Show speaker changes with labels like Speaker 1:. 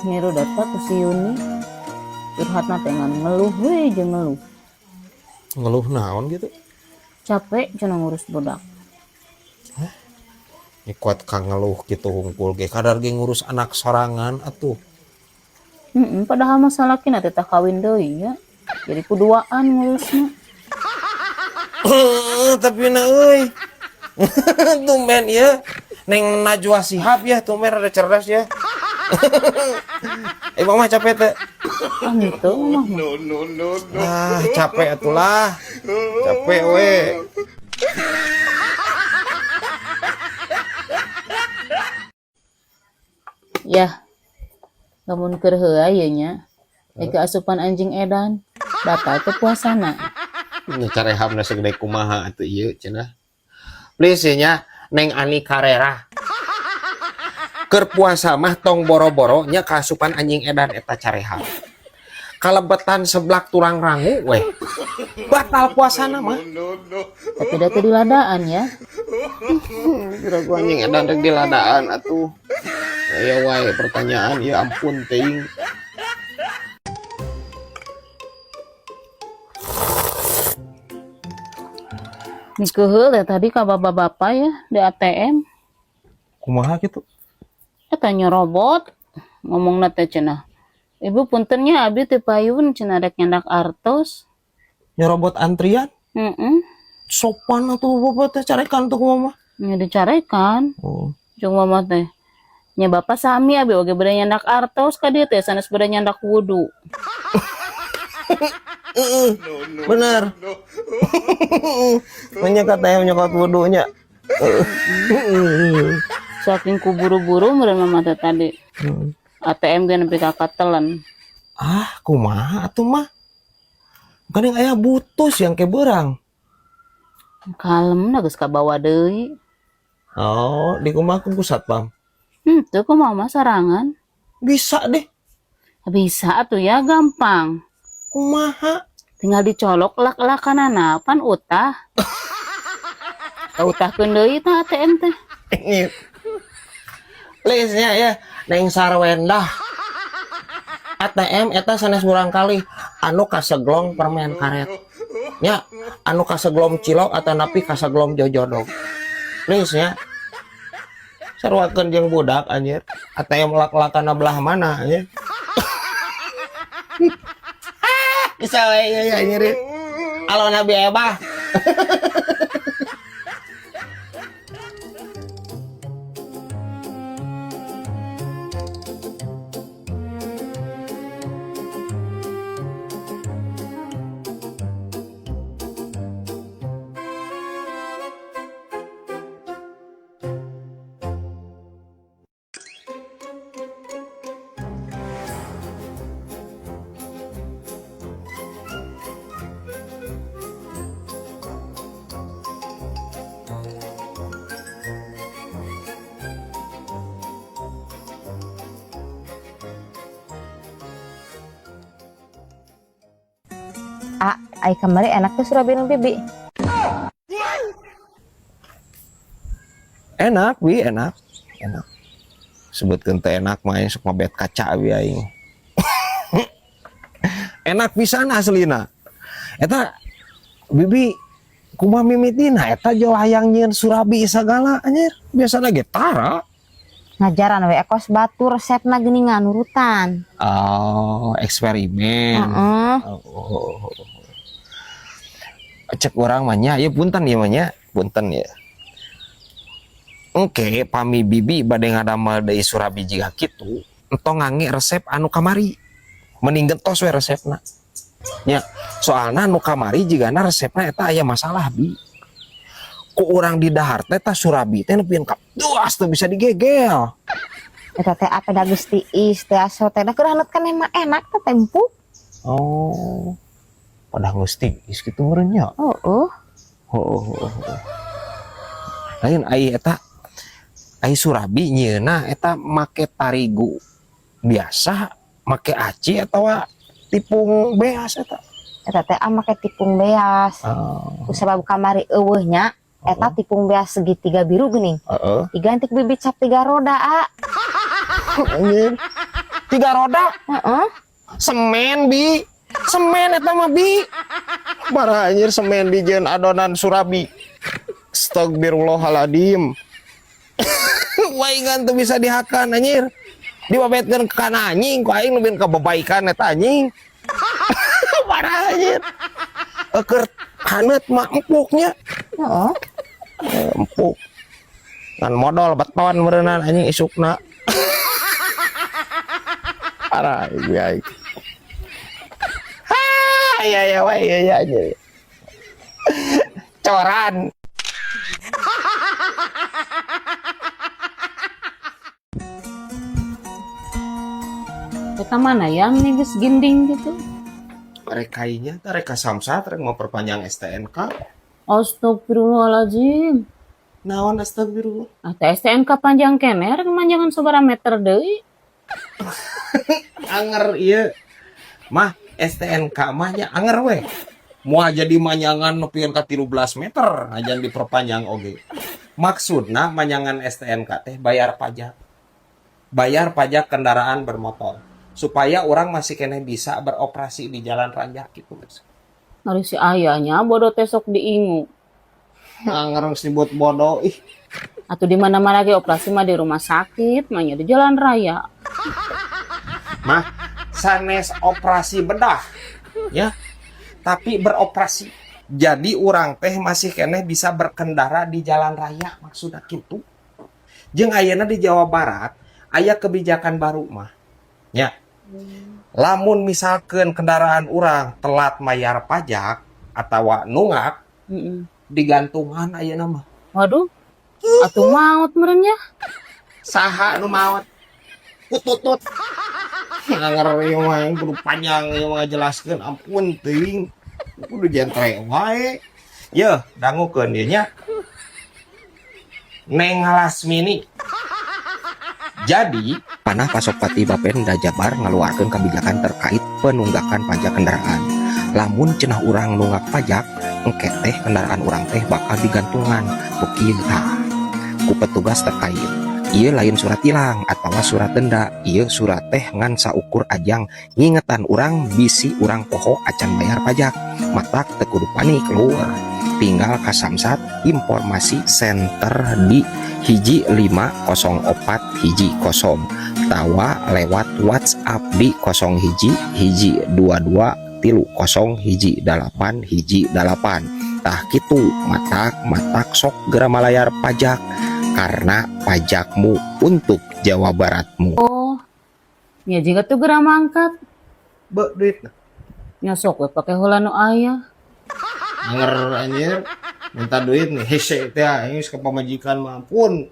Speaker 1: Niru data ku si Yuni. Curhatna teh ngan ngeluh we jeung ngeluh.
Speaker 2: Ngeluh naon gitu?
Speaker 1: Capek cenah ngurus budak.
Speaker 2: Ini kuat kang ngeluh gitu hungkul ge kadar ge ngurus anak sorangan atuh.
Speaker 1: Heeh, padahal mah salakina teh tah kawin deui nya. Jadi kuduaan ngurusna.
Speaker 2: Tapi na euy. Tumben ya. Neng Najwa Shihab ya, tumben rada cerdas ya. Mama capek teh.
Speaker 1: Ah henteu mah.
Speaker 2: Ah, capek atulah. Capek we.
Speaker 1: Yah. Lamun keur heula ieu nya. Eka asupan anjing edan, batal teu puasana.
Speaker 2: Ini carehamna segede kumaha atuh ieu cenah. Please ya nya, Neng Ani Karera. Keur puasa mah tong boro-boro nya kaasupan anjing edan eta careham. Kalebetan seblak tulang rangu weh. Batal puasana mah.
Speaker 1: Tapi da teu diladaan ya.
Speaker 2: Kira gua anjing edan rek diladaan atuh. Ya wae pertanyaan ya ampun teuing.
Speaker 1: Dikeheul ya tadi ka bapak-bapak ya di ATM.
Speaker 2: Kumaha kitu?
Speaker 1: Eta nyerobot ngomongna teh cenah. Ibu puntennya abi teu payun cenah rek nyandak artos.
Speaker 2: Nyerobot antrian?
Speaker 1: Heeh.
Speaker 2: Sopan atuh bapak teh carekan tuh kumaha mah.
Speaker 1: Nya dicarekan.
Speaker 2: Oh.
Speaker 1: Jeung mama teh. Nya bapak sami abi oge bade nyandak artos ka dieu teh sanes bade nyandak wudu.
Speaker 2: Bener. Menyekat ayam nyokot wudunya.
Speaker 1: Saking ku buru-buru meureun mama teh tadi. ATM ge nepi ka katelan.
Speaker 2: Ah, kumaha atuh mah? Geuning aya butus yang ke beurang.
Speaker 1: Kalem na geus kabawa deui.
Speaker 2: Oh, di kumaha ku satpam?
Speaker 1: Henteu kumaha mah sarangan.
Speaker 2: Bisa deh.
Speaker 1: Bisa atuh ya gampang.
Speaker 2: Kumaha?
Speaker 1: Tinggal dicolok lak-lakanana pan utah. Kautahkeun deui tah ATM teh.
Speaker 2: Please-nya ya, Neng Sarwendah. ATM eta sanes murang kali anu kaseglong permen karet. Ya, anu kaseglong cilok atau napi kaseglong jojodog. Please nya. Sarwakeun jeung budak anjir. ATM lak-lakana belah mana anjir. Bisa we ieu ya anjir. Alo Nabi Ebah.
Speaker 3: A, ai kamari enak tuh surabi nu bibi.
Speaker 2: Enak, bi, enak. Enak. Sebutkeun teh enak mah sok mabet kaca bi aing. Enak pisan aslina. Eta bibi kumaha mimitina eta jauh hayang nyieun surabi sagala anjir. Biasana ge tara.
Speaker 3: Ngajaran we kos batu resepna geuningan nurutan.
Speaker 2: Oh, eksperimen.
Speaker 3: Heeh.
Speaker 2: Oh. Cek urang mah nya, ieu punten ieu mah nya, punten ya. Oke, pami bibi bade ngadamel deui surabi jiga kitu, entong ngangge resep anu kamari. Mending gentos we resepna. Nya, soalna anu kamari jigana resepna eta aya masalah bi. Ku urang di dahar teh tah surabi teh nepieun ka duas teu bisa digegel.
Speaker 3: Eta teh apa da geus tiis teh aso teh da keur haneut kan emang enak teh tempu.
Speaker 2: Oh. Padahal geus tiis kitu meureun nya.
Speaker 3: Heeh.
Speaker 2: Heeh, heeh, heeh. Lain ai eta ai surabi nyieuna eta make tarigu biasa, make aci atawa tipung beas eta?
Speaker 3: Eta teh make tipung beas.
Speaker 2: Oh.
Speaker 3: Ku sabab kamari eueuh nya, eta tipung beas segitiga biru geuning.
Speaker 2: Heeh.
Speaker 3: Diganti ku bibit cap 3 roda, a.
Speaker 2: Anjir. Tiga roda.
Speaker 3: Heeh.
Speaker 2: Semen, Bi. Semen eta mah, Bi. Parah anjir, semen dijieun adonan surabi. Astagfirullahaladzim. Waingan tuh bisa dihakan anjir. Dibabetkeun ka kana anjing ku aing nu kebebaikan eta anjing. Parah anjir. Eker haneut mah empuknya.
Speaker 3: Heeh.
Speaker 2: Empuk. Ngan modal beton meureunan anjing isukna. Parah ibu aing. Ah, iya iya wah iya iya iya. Coran.
Speaker 1: Eta mana yang nih geus ginding gitu.
Speaker 2: Rekainya teh reka samsat rek mau perpanjang STNK.
Speaker 1: Astagfirullahaladzim.
Speaker 2: Naon astagfirullah?
Speaker 1: Ah, teh STNK panjang keneh rek manjangan sabaraha meter deui.
Speaker 2: Anger ieu. Mah STNK mah nya anger we. Moal jadi manjangan nepikeun ka 13 meter ajan diperpanjang oge. Maksudna manjangan STNK teh bayar pajak. Bayar pajak kendaraan bermotor supaya orang masih keneh bisa beroperasi di jalan raya gitu.
Speaker 1: Ari si ayahnya bodoh teh sok diingu.
Speaker 2: Anger geus disebut bodoh ih.
Speaker 1: Atau di mana-mana ge operasi mah di rumah sakit, mah nya di jalan raya.
Speaker 2: Mah sanes operasi bedah ya, tapi beroperasi. Jadi orang teh masih keneh bisa berkendara di jalan raya maksudnya gitu. Jeung ayeuna di Jawa Barat aya kebijakan baru mah. Ya. Lamun misalkan kendaraan orang telat bayar pajak atau nungak digantungan ayeuna mah.
Speaker 1: Waduh, atuh maut meureun nya.
Speaker 2: Saha nu maot? Kututut. Anger ieu mah yang kudu panjang ieu mah ngajelaskeun, ampun teuing. Kudu jentre wae. Yeuh, dangukeun ieu nya. Neng Lasmini. Jadi,
Speaker 4: Panah Pasopati Bapenda Jabar ngaluarkeun kebijakan terkait penunggakan pajak kendaraan. Lamun cenah urang nunggak pajak, engke teh kendaraan urang teh bakal digantungan ku kieu tah ku petugas terkait. Ieu lain surat tilang atau surat denda, ieu surat teh ngan saukur ajang ngingetan urang bisi urang poho acan bayar pajak. Matak teu kudu panik, lur. Tinggal ka Samsat Informasi Center di 150410 tawa lewat WhatsApp di 01122301 818. Tah kitu, matak matak sok gera malayar pajak karena pajakmu untuk Jawa Baratmu.
Speaker 1: Oh, nya jiga tuh geura mangkat.
Speaker 2: Be duit.
Speaker 1: Nya sok we pake heula nu aya.
Speaker 2: Anger anjir, minta duit nih hese teh aing geus ka pamajikan mah ampun.